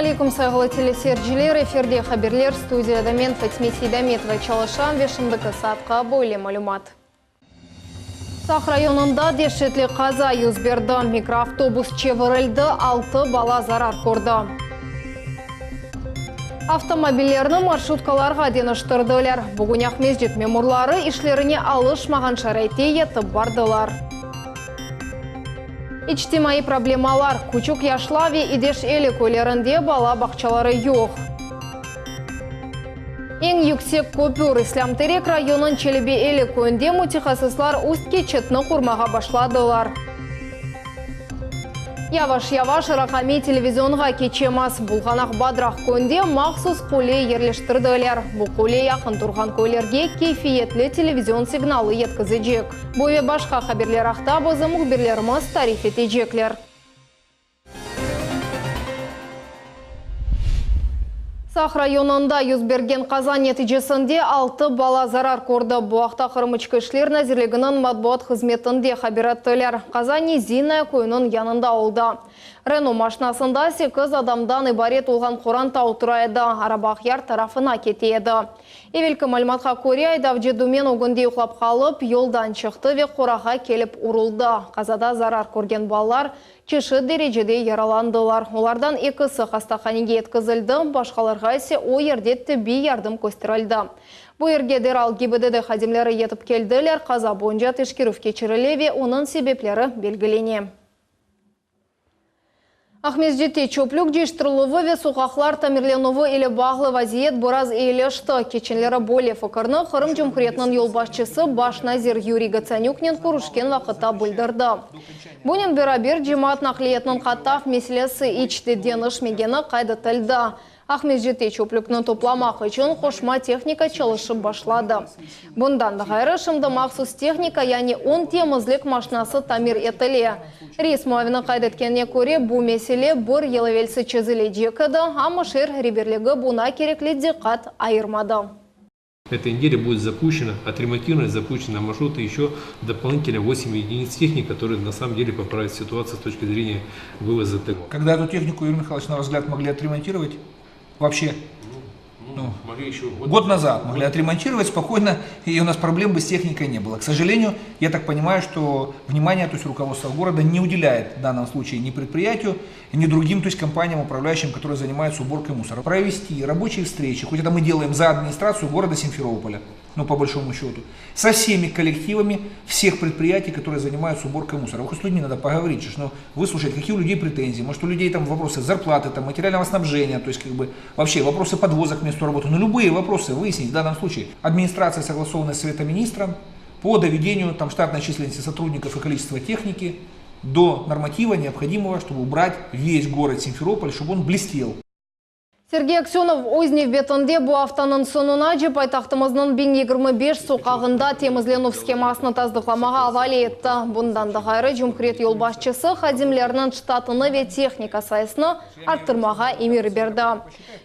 aleykum, sayğılı teleseyirciler! Efirde haberler, studiyada men, Fatime Seydametova, çalışam ve şimdiki saatqa böyle malümat. Saq rayonında deşetli qaza yüz berdi, mikroavtobus çevirildi, altı bala zarar kördi. Avtomobillerni marşrutkalarğa deñiştirdiler. Bugün Aqmescit memurları işlerine alışmağan şaraitte yetip bardılar. İçtimaiy problemalar, Küçük Yaşla ve İdeş Eli köylerinde bala bağçaları yoq. Eñ yüksek köpür, İslâm Terek rayonıñ Çelebi Eli köyünde mütehassıslar üst keçitni qurmağa başladılar. Yavaş-yavaş raqamiy televizionğa keçemiz. Bulğanaq Badraq köyünde mahsus qule yerleştirdiler. Bu qule yaqın turğan köylerge keyfiyetli televizion signalı yetkizecek. Bu ve başqa haberler aqta bizim mühbirlerimiz tarif etecekler. Saq rayonında yüz bergen qaza neticesinde altı bala zarar kördi. Bu aqta Qırım İçki işler nazirliginiñ matbuat hızmetinde haber ettiler. Qaza Nizinaya köyüniñ yanında oldı. Reno maşinasında sekiz adamdan ibaret olğan qoranta otura edi, araba Aqyar tarafına kete edi. Evelki malümatqa köre, aydavcı dümen ögünde yuqlap qalıp, yoldan çıqtı ve qorağa kelip uruldı. Qazada zarar körgen balalar Çeşit derecede yaralandılar. Olardan ekisi hastahanege yetkizildi, başqalarğa ise o yerde tibbiy yardım kösterildi. Bu yerge deral GİBDD hadimleri yetip keldiler, qaza boyunca teşkerüv keçirile ve onıñ sebepleri belgilene. Aqmescitte çöplük cıyıştırıluvı ve soqaqlar tamirlenüvi ile bağlı vaziyet biraz eyileşti. Keçenleri böyle fikirni Qırım Cumhuriyetiniñ yolbaşçısı, baş nazir Yuriy Gotsanüknen körüşken vaqıtta bildirdi. Bunen beraber, cemaat naqliyatınıñ qatav meselesi iç de deñişmegeni qayd etildi. Aqmescitte çöplükni toplamaq içün qoşma tehnika çalışıp başladı. Bundan da ğayrı, şimdi mahsus tehnika, yani on temizlik maşinası tamir etile. Reis muavini qayd etkenine köre, bu mesele bir yıl evelsi çezilecek edi, amma şeer reberligi buña kerekli diqqat ayırmadı. Этой неделе будет запущено, отремонтировано и запущено на маршруты еще дополнительно 8 единиц техники, которые на самом деле поправят ситуацию с точки зрения вывоза ТГО. Когда эту технику, Юрий Михайлович, на ваш взгляд, могли отремонтировать вообще? Ну, могли еще год, год назад могли отремонтировать спокойно, и у нас проблем бы с техникой не было. К сожалению, я так понимаю, что внимание, то есть руководство города не уделяет в данном случае ни предприятию, ни другим, то есть компаниям, управляющим, которые занимаются уборкой мусора. Провести рабочие встречи, хоть это мы делаем за администрацию города Симферополя, ну по большому счету, со всеми коллективами всех предприятий, которые занимаются уборкой мусора. Хоть с людьми надо поговорить, же, ну, выслушать, какие у людей претензии, может у людей там вопросы зарплаты, там, материального снабжения, то есть как бы вообще вопросы подвоза к месту работы, ну любые вопросы выяснить в данном случае. Администрация согласованная с Советом Министром по доведению там штатной численности сотрудников и количества техники до норматива необходимого, чтобы убрать весь город Симферополь, чтобы он блестел. Sergey Aksönov öz nevbetinde bu aftanıñ soñunace paytahtımıznıñ 1025 soqağında temizlenüv shemasını tasdıqlamağa avale etti. Bundan da ğayrı, cumhuriyet yolbaşçısı hadimlerniñ ştatını ve tehnika sayısını arttırmağa emir berdi.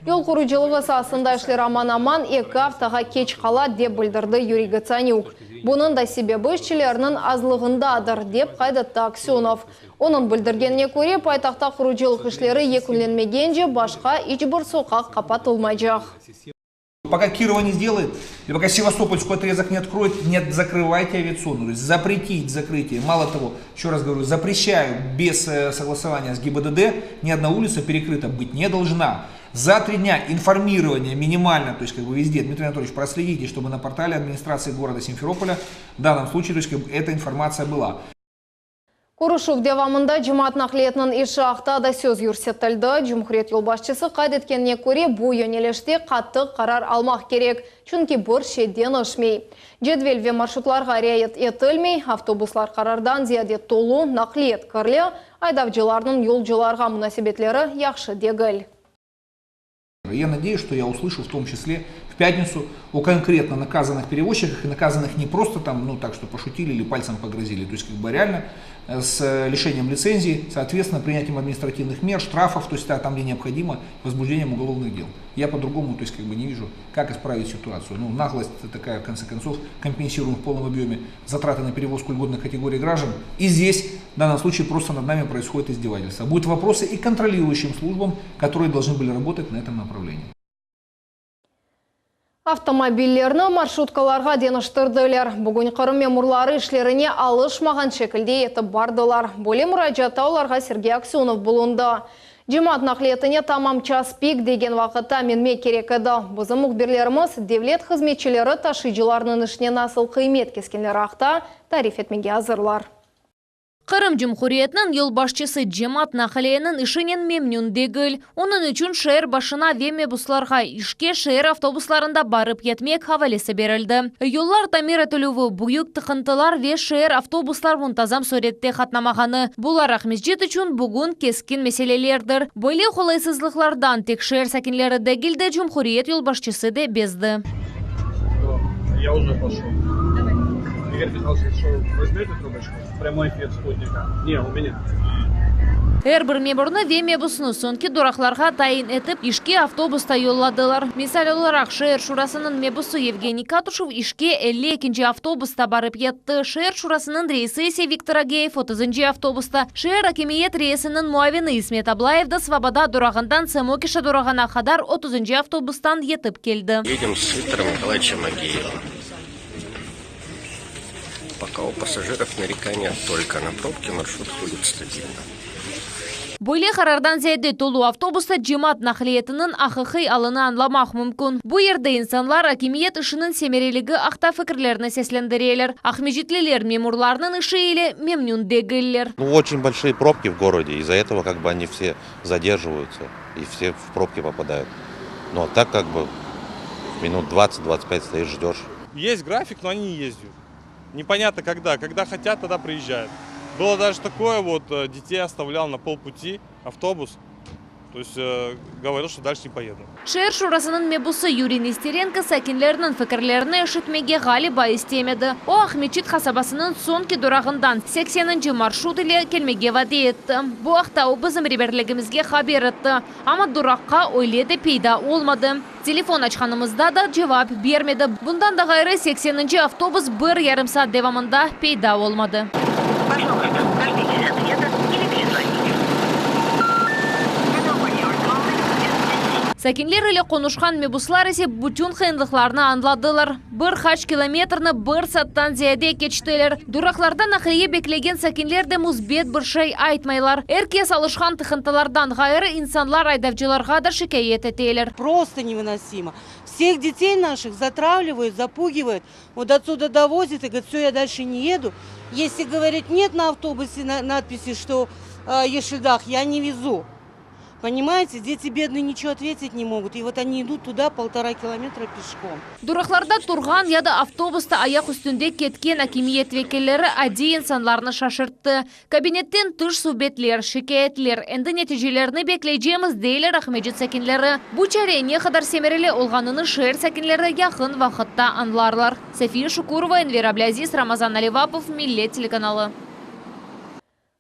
Yol qurucılığı saasında işler aman-aman eki aftağa keç qala, dep bildirdi Yuriy Gotsanük. Bunıñ da sebebi işçilerniñ azlığındadır, dep qayd etti Aksönov. Onıñ bildirgenine köre, paytahtta qurucılıq işleri yekünlenmegence başqa iç bir soqaq qapatılmaycaq. Пока Кирова не сделает, и пока Севастопольский отрезок не откроет, не закрывайте авиационную. То есть запретить закрытие. Мало того, еще раз говорю, запрещаю без э, согласования с ГИБДД, ни одна улица перекрыта быть не должна. За три дня информирование минимально, то есть как бы везде, Дмитрий Анатольевич, проследите, чтобы на портале администрации города Симферополя в данном случае, то есть как бы эта информация была. Körüşüv devamında cemaat naqliyatınıñ işi aqta da söz yürsetildi. Cumhuriyet yolbaşçısı qayd etkenine köre, bu yönelişte qattı qarar almaq kerek, çünki bir şey deñişmey. Cedvel ve marşrutlarğa riayet etilmey, avtobuslar qarardan ziyade tolu, naqliyat kirli, aydavcılarnıñ yolcularğa munasebetleri yahşı degil. Я надеюсь, что я услышу в том числе в пятницу о конкретно наказанных перевозчиках, и наказанных не просто там, ну так, что пошутили или пальцем погрозили, то есть как бы реально э, с лишением лицензии, соответственно, принятием административных мер, штрафов, то есть там, где необходимо, возбуждением уголовных дел. Я по-другому, то есть как бы не вижу, как исправить ситуацию. Ну, наглость такая, в конце концов, компенсируем в полном объеме затраты на перевозку льготных категорий граждан. И здесь, в данном случае, просто над нами происходит издевательство. Будут вопросы и контролирующим службам, которые должны были работать на этом направлении. Avtomobillerni marşrutkalarğa deñiştirdiler. Bugün Qırım memurları işlerine alışmağan şekilde yetip bardılar. Böyle muracaatta olarğa Sergey Aksönov bulundı. Cemaat naqliyatına tamam ças pik degen vaqıtta minmek kerek edi. Bizim mühbirlerimiz devlet hızmetçileri taşıyıcılarnıñ işine nasıl qıymet keskenleri aqta tarif etmege azırlar. Qırım Cumhuriyetiniñ yolbaşçısı cemaat naqliyeniñ işinen memnün degil. Onıñ içün şeer başına ve mebuslarğa işke şeer avtobuslarında barıp yetmek avalesi berildi. Yollar tamir etilüvi, büyük tıqıntılar ve şeer avtobuslar muntazam sürette qatnamağanı, bular Aqmescit içün bugün keskin meselelerdir. Böyle qolaysızlıqlardan tek şeer sakinleri degil de, cumhuriyet yolbaşçısı de bezdi. Я уже пошел. Игорь Михайлович, что, возьмете трубочку? Прямой эфир спутника. Не, у меня. Er bir memurnı ve mebusnı soñki duraqlarğa tayin etip, işke avtobusta yolladılar. Misal olaraq, şeer şurasınıñ mebusı Yevgeniy Katuşev işke 52-nci avtobusta barıp yetti. Şeer şurasınıñ reisi ise Viktor Ageyev 30-ncı avtobusta. Şeer akimiyet reisiniñ muavini İsmet Ablayev de Svoboda durağından Samokişa durağına qadar 30-ncı avtobustan yetip keldi. Едем с Виктором Николаевичем Агеевым. Пока у пассажиров нарекания только на пробки, маршрут ходит стабильно. Böyle qarardan ziyade tolu avtobusta cemaat naqliyatınıñ aqiqiy alını añlamaq mümkün. Bu yerde insanlar akimiyet işiniñ semereligi aqta fikirlerini seslendireler. Aqmescitliler memurlarnıñ işi ile memnün degiller. Ну, очень большие пробки в городе, из-за этого как бы они все задерживаются и все в пробки попадают. Ну, а так как бы минут 20-25 стоишь, ждешь. Есть график, но они не ездят. Непонятно когда. Когда хотят, тогда приезжают. Было даже такое, вот э, детей оставлял на полпути автобус. То есть э, говорил, что дальше не поеду. Şeer şurasınıñ mebusı Yuriy Nesterenko sakinlerniñ fikirlerini eşitmege ğaliba istemedi. O, Aqmeçit qasabasınıñ soñki durağından 80-nci marşrut ile kelmege vade etti. Bu aqta o bizim reberligimizge haber etti. Amma duraqta öyle de peyda olmadı. Telefon açqanımızda da cevap bermedi. Bundan da ğayrı 80-nci avtobus bir yarım saat devamında peyda olmadı. Пожалуйста, дождитесь ответа или перезвоните. The number you are calling is busy. Sakinler ile qonuşqan mebuslar ise bütün qıyınlıqlarnı añladılar. Bir qaç kilometrni bir saattan ziyade keçtiler. Duraqlarda naqliye beklegen sakinler de müsbet bir şey aytmaylar. Er kes alışqan tıqıntılardan ğayrı insanlar aydavcılarğa da şikâyet eteler. Просто невыносимо. Всех детей наших затравливают, запугивают. Вот отсюда довозят и говорят, все, я дальше не еду. Если, говорит, нет на автобусе на- надписи, что э, Ешильдах, я не везу. Понимаете, дети бедные ничего ответить не могут. И вот они идут туда полтора километра пешком. Duraqlarda turğan ya da avtobusta ayaq üstünde ketken akimiyet vekilleri adiy insanlarnı şaşırttı. Kabinetten tış subetler, şikâyetler, endi neticelerni bekleycemiz deyler Aqmescit sakinleri. Bu çare ne qadar semereli olğanını şeer sakinleri yaqın vaqıtta añlarlar. Safiye Şukurova, Enver Ablâziz, Ramazan Alivapov, Millet telekanalı.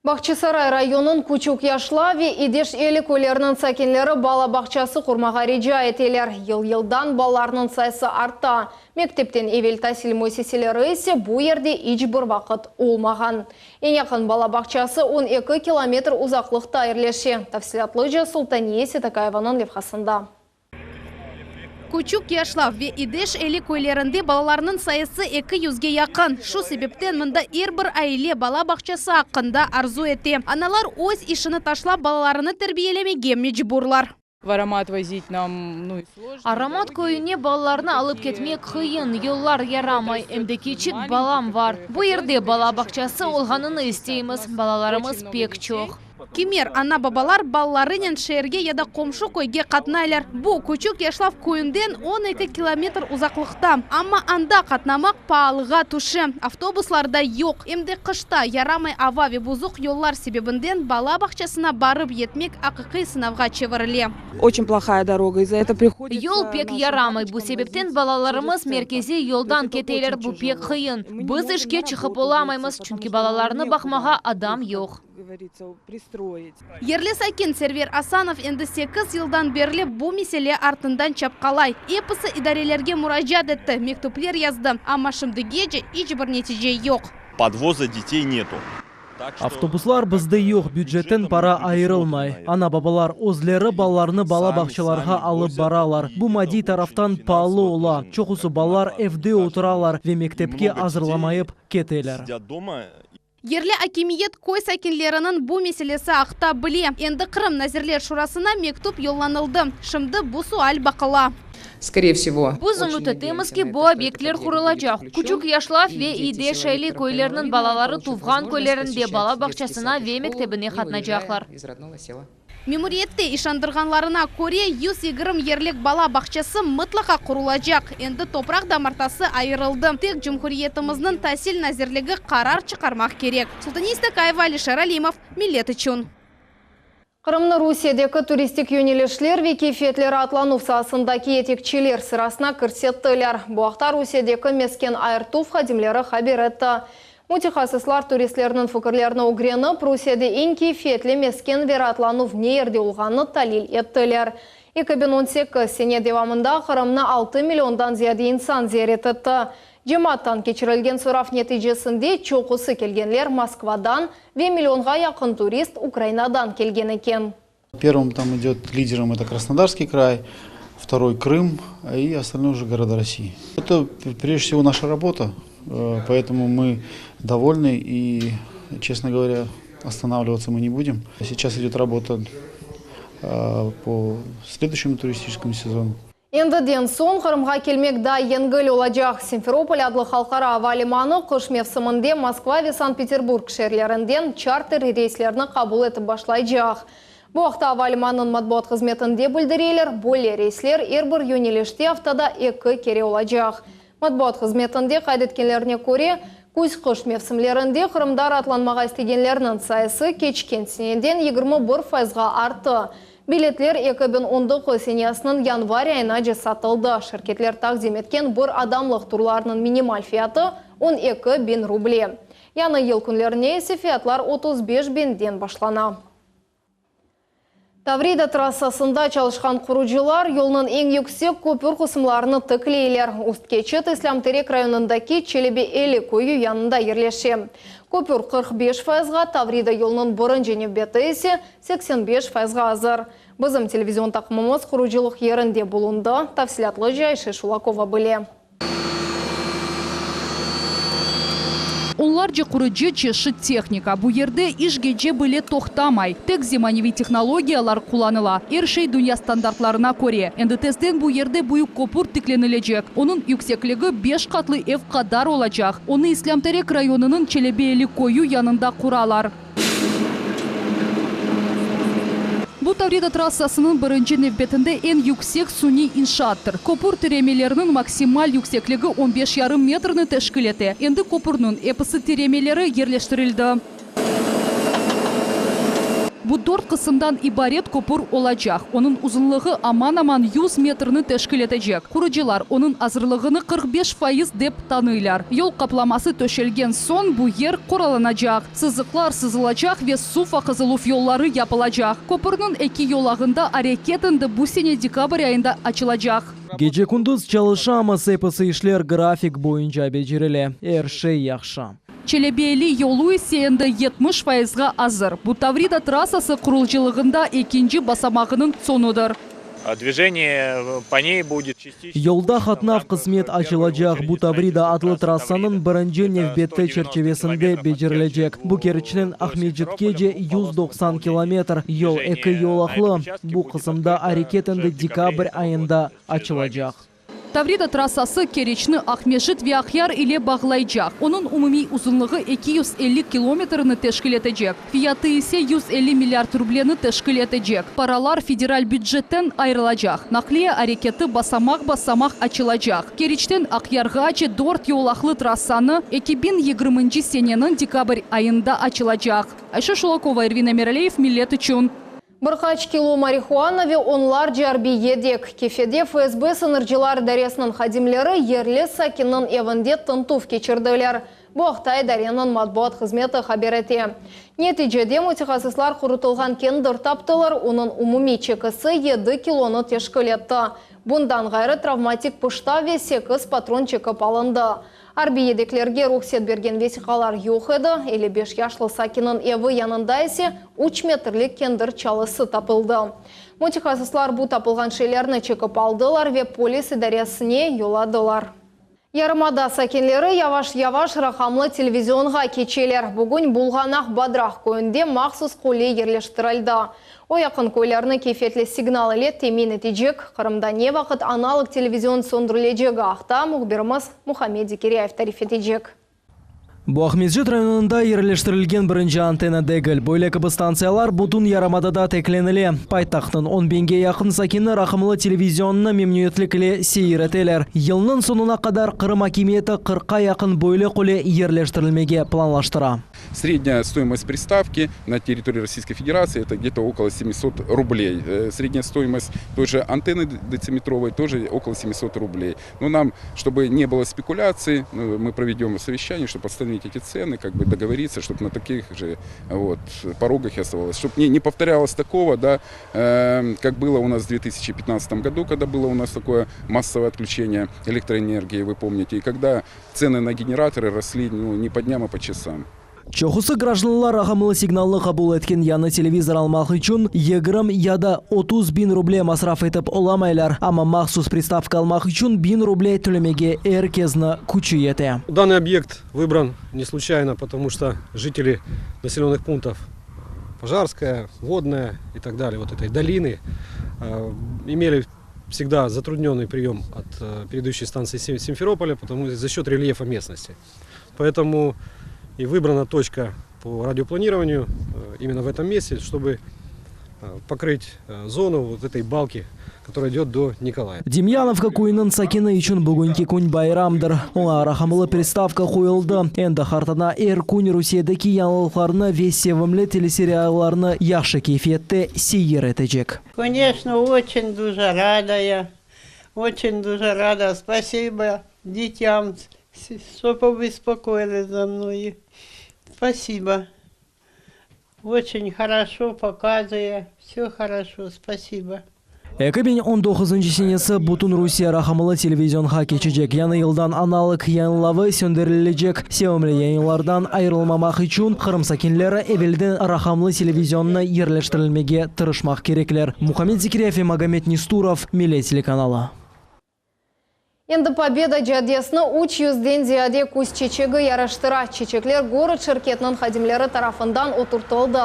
Bağçasaray rayonınıñ Küçük Yaşlav ve İdeş Eli köyleriniñ sakinleri bala bağçası qurmağa rica eteler. Yıl-yıldan balalarnıñ sayısı arta. Mektepten evel tasil müessiseleri ise bu yerde iç bir vaqıt olmağan. Eñ yaqın bala bağçası 12 kilometr uzaqlıqta yerleşe. Tafsilâtlıca Sultaniye Setakayevanıñ levhasında. Küçük Yaşlav ve İdeş Eli köylerinde balalarnıñ sayısı 200-ge yaqın. Şu sebepten mında er bir aile bala bağçası aqqında arzu ete. Analar öz işini taşlap balalarını terbiyelemege mecburlar. В Аромат возить нам, ну и сложно. Aromat köyüne balalarnı alıp ketmek qıyın, yollar yaramay, em de kiçik balam bar. Bu yerde bala bağçası olğanını isteymiz. Balalarımız pek çoq. Kimer ana-babalar balalarınen şeerge ya da qomşu köyge qatnaylar. Bu, Küçük Yaşlav köyünden 12 kilometr uzaqlıqta. Amma anda qatnamaq paalığa tüşe, avtobuslar da yoq. Em de qışta yaramay ava ve buzuq yollar sebebinden bala bağçasına barıp yetmek aqiqiy sınavğa çevirile. Oçen plohaya doroga, iz-za этого prihoditsya Yol pek yaramay, bu sebepten balalarımız merkeziy yoldan keteler, bu pek qıyın. Biz işke çıqıp olamaymız, çünki balalarnı baqmağa adam yoq. Yerli sakin Server Asanov endi sekiz yıldan berli bu mesele artından çapqalay. Episi idarelerge muracaat etti, mektüpler yazdı, amma şimdigece iç bir netice yoq. Podvoza detey netu. Avtobuslar bizde yoq, bücetten para ayırılmay. Ana-babalar özleri balalarını bala bağçalarğa alıp baralar. Bu maddiy taraftan paalı ola. Çoqusı balalar evde oturalar ve mektepke azırlamayıp keteler. Yerli akimiyet köy sakinleriniñ bu meselesi aqta bile. Endi Qırım Nazirler Şurasına mektüp yollanıldı. Şimdi bu sual baqıla. Skoreye vsego, Biz ümüt etemiz ki, bu obyektler qurulacaq. Küçük Yaşlav ve İde Şayli köyleriniñ balaları tuvğan köylerinde bala bağçasına ve mektebine qatnacaqlar. Memuriyette işandırğanlarına köre, 120 yerlik bala bağçası mıtlaqa qurulacaq. Endi topraq damartası ayırıldı. Tek cumhuriyetimizniñ Tasil nazirligi qarar çıqarmaq kerek. Sultaniye İstakayeva, Alişer Alimov, Millet içün. Qırımnı Rusiyedeki turistik yönelişler ve keyfiyetli raatlanuv saasındaki yetekçiler sırasına kirsettiler. Bu aqta Rusiyedeki mesken ayırtuv hadimleri haber etti. Mütehassıslar turistlerniñ fikirlerini ögrenip, Rusiyede eñ keyfiyetli mesken ve raatlanuv ne yerde olğanını talil ettiler. 2018 sene devamında Qırımnı altı milliondan ziyade insan ziyaret etti. Cemaattan keçirilgen sorav neticesinde çoqusı kelgenler Moskvadan ve millionğa yaqın turist Ukrainadan kelgen eken. Первым там идет лидером это Краснодарский край, второй Крым и остальные уже города России. Это прежде всего наша работа, поэтому мы довольны и, честно говоря, останавливаться мы не будем. Сейчас идет работа по следующему туристическому сезону. Endiden soñ Qırımğa kelmek daa yengil olacaq. Simferopol adlı halqara ava limanı qış mevsiminde Moskva ve Sankt-Peterburg şeerlerinden çarter reyslerni qabul etip başlaycaq. Bu aqta ava limanınıñ matbuat hızmetinde bildireler, böyle reysler er bir yönelişte aftada eki kere olacaq. Matbuat hızmetinde qayd etkenlerine köre, küz-qış mevsimlerinde Qırımda raatlanmağa istegenlerniñ sayısı keçken seneden 21 fayızğa arttı. Biletler 2019 senesiniñ yanvar ayınace satıldı. Şirketler taqdim etken bir adamlıq turlarnıñ minimal fiyatı 12 biñ ruble. Yañı yıl künlerine ise fiyatlar 35 biñden başlana. Tavrida trassasında çalışqan qurucılar yolnıñ eñ yüksek köpür qısımlarını tikleyler. Üst keçit İslâm Terek rayonındaki Çelebi Eli köyü yanında yerleşe. Köpür 45 fayızğa, Tavrida yolunıñ birinci nevbeti ise 85 fayızğa azır. Bizim televizion taqımımız qurucılıq yerinde bulundı. Tafsilâtlıca Ayşe Şulakova bile. Onlarca qurucı, çeşit tehnika. Bu yerde iş gece bile toqtamay. Tek zemaneviy tehnologiyalar qullanıla. Er şey dünya standartlarına köre. Endi tezden bu yerde büyük köpür tiklenilecek. Onıñ yüksekligi beş qatlı ev qadar olacaq. Onı İslâm Terek rayonınıñ Çelebi Eli köyü yanında quralar. Bu Tavrida trassasınıñ birinci nevbetinde eñ yüksek suniy inşaattır. Köpür tiremeleriniñ maksimal yüksekligi on beş yarım metrni teşkil ete. Endi köpürniñ episi tiremeleri yerleştirildi. Bu dört qısımdan ibaret köpür olacaq. Onıñ uzunlığı aman-aman yüz metrni teşkil etecek. Qurucılar onıñ azırlığını 45% dep tanıylar. Yol qaplaması töşelgen soñ bu yer qoralanacaq, sızıqlar sızılacaq ve suv aqızıluv yolları yapılacaq. Köpürniñ eki yolağında areket endi bu sene dekabr ayında açılacaq. Gece-kündüz çalışamız, episi işler grafik boyunca becerile, er şey yahşı. Çelebi Eli yolu ise endi 70 fayızğa azır. Bu Tavrida trassası qurucılığında ekinci basamağınıñ soñudır. Dvijeniye po ney budet частично. Yolda qatnav qısmet açılacaq. Bu Tavrida adlı trassanıñ birinci nevbeti çerçivesinde becerilecek. Bu Keriçten Aqmescitkece 190 kilometr. Yol eki yolaqlı. Bu qısımda areket endi dekabr ayında açılacaq. Tavrida trassası Keriçni Aqmescit ve Aqyar ile bağlaycaq. Onıñ umumiy uzunlığı 250 kilometrni teşkil etecek. Fiyatı ise 150 milliard rubleni teşkil etecek. Paralar federal bücetten ayırılacaq. Naqliye areketi basamaq-basamaq açılacaq. Keriçten Aqyarğace dört yolaqlı trassanı 2020 seneniñ dekabr ayında açılacaq. Ayşe Şulakova, Ervin Emiraliyev, Millet içün. Bir qaç kilo marihuana ve onlarca arbiy yedek. Kefede FSB sıñırcılar idaresiniñ hadimleri yerli sakinniñ evinde tintüv keçirdiler. Bu aqta idareniñ matbuat hızmeti haber ete. Neticede mütehassıslar qurutılğan kendir taptılar, onıñ umumiy çekisi yedi kilonı teşkil etti. Bundan ğayrı travmatik pıştav ve sekiz patron çekip alındı. Arbiy yedeklerge ruhset bergen vesiqalar yoq edi, 55 yaşlı sakinniñ evi yanında ise üç metrlik kendir çalısı tapıldı. Mütehassıslar bu tapılğan şeylerni çekip aldılar ve polis idaresine yolladılar. Yarımada sakinleri yavaş-yavaş raqamlı televizionğa keçeler. Bugün Bulğanaq Badraq köyünde mahsus qule yerleştirildi. O, yaqın köylerni keyfiyetli signal ile temin etecek. Qırımda ne vaqıt analog televizion söndürilecegi aqta mühbirimiz Muhammed Zekiryayev tarif etecek. Bu Aqmescit rayonında yerleştirilgen birinci antenna degil. Böyle kibi stantsiyalar bütün yarımadada teklenile. Paytahtnıñ on biñge yaqın sakini raqamlı televizionnı memnüniyetlik ile seyir eteler. Yılnıñ soñuna qadar Qırım akimiyeti qırqqa yaqın böyle qule yerleştirilmege planlaştıra. Srednâya stoimost pristavki na territorii Rossiyskoy Federatsii eto gde-to okolo semisot rubley. Srednâya stoimost toy je antenny detsimetrovoy тоже okolo semisot rubley. No nam, çtoby ne bylo spekulâtsiy, mı provedem soveşçaniye, çtob ostanovit eti tseny, kak by dogovoritsya, çtob na takih je vot porogah i ostavalось, çtob ne povtorâlos takogo, da, kak bylo u nas v 2015 godu, kogda bylo u nas takoe massovoe otklüçeniye elektroenergii, vı pomnite, i kogda tseny na generatory rosli, nu, ne po dnâm, a po çasam. Çoqusı grajdanlar raqamlı signalnı qabul etken yañı televizor almaq içün 20 ya da 30 biñ ruble masraf etip olamaylar, amma mahsus pristavka almaq içün biñ ruble tölemege er kezni küçü yete. Данный объект выбран не случайно, потому что жители населенных пунктов Пожарская, Водная и так далее, вот этой долины, имели всегда затрудненный прием от передающей станции Симферополя, потому за счет рельефа местности. Поэтому и выбрана точка по радиопланированию именно в этом месте, чтобы покрыть зону вот этой балки, которая идет до Николаева. Демьяновка köyüniñ sakini içün bugünki kün bayramdır. Oña raqamlı pristavka qoyuldı. Endi qartana er kün Rusiyedeki yañılıqlarnı ve sevimli teleseriallarnı yahşı keyfiyette seyir etecek. Koneçno, oçen duje rada ya, oçen duje rada, spasibo detям, çto pobespokoilis za mnoyu, spasibo, oçen horoşo pokazıye, vse horoşo, spasibo. 2019 senesi bütün Rusiye raqamlı televizionğa keçecek. Yañı yıldan analog yayınlavı söndürilecek. Sevimli yayınlardan ayırılmamaq içün Qırım sakinleri evelden raqamlı televizionnı yerleştirilmege tırışmaq kerekler. Muhammed Zekiryayev ve Magomed Nesturov, Millet telekanalı. Endi Pobeda caddesini üç yüzden ziyade küz çeçegi yaraştıra. Çeçekler Gorod şirketiniñ hadimleri tarafından oturtıldı.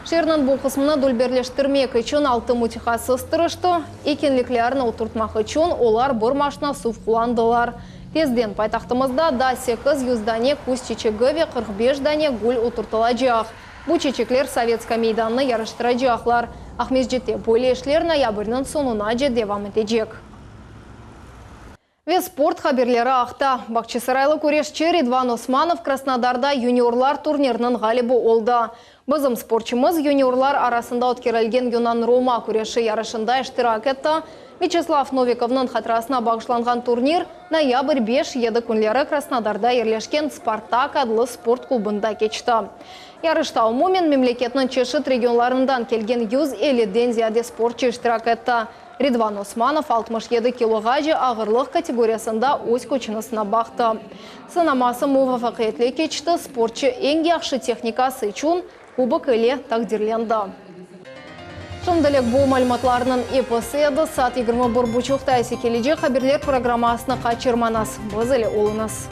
Şeerniñ bu qısmını dülberleştirmek içün altı mütehassıs tırıştı. Ekinliklerni oturtmaq içün olar bir maşna suv qullandılar. Tezden paytahtımızda daa 800 dane küz çeçegi ve 45 dane gül oturtılacaq. Bu çeçekler Sovetskaya meydanını yaraştıracaqlar. Aqmescitte böyle işler noyabrniñ soñunace devam etecek. Ve sport haberleri aqta. Bağçasaraylı küreşçi Ridvan Osmanov Krasnodarda yuniorlar turniriniñ ğalibi oldı. Bizim sportçumız yuniorlar arasında ötkerilgen yunan-roma küreşi yarışında iştirak etti. Vyaçeslav Novikovnıñ hatırasına bağışlanğan turnir noyabr beş-yedi künleri Krasnodarda yerleşken Spartak adlı sport klubında keçti. Yarışta umumen memleketniñ çeşit regionlarından kelgen 150-den ziyade sportçu iştirak etti. Ridvan Osmanov 67 kiloğace ağırlıq kategoriyasında öz küçüni sınap baqtı. Sınaması muvafaqiyetli keçti, sportçu eñ yahşı tehnikası içün kubok ile taqdirlendi. Şimdilik bu malümatlarnıñ episi edi. Saat 21 buçuqta ise kelecek haberler programmasını qaçırmañız. Biz ile oluñız.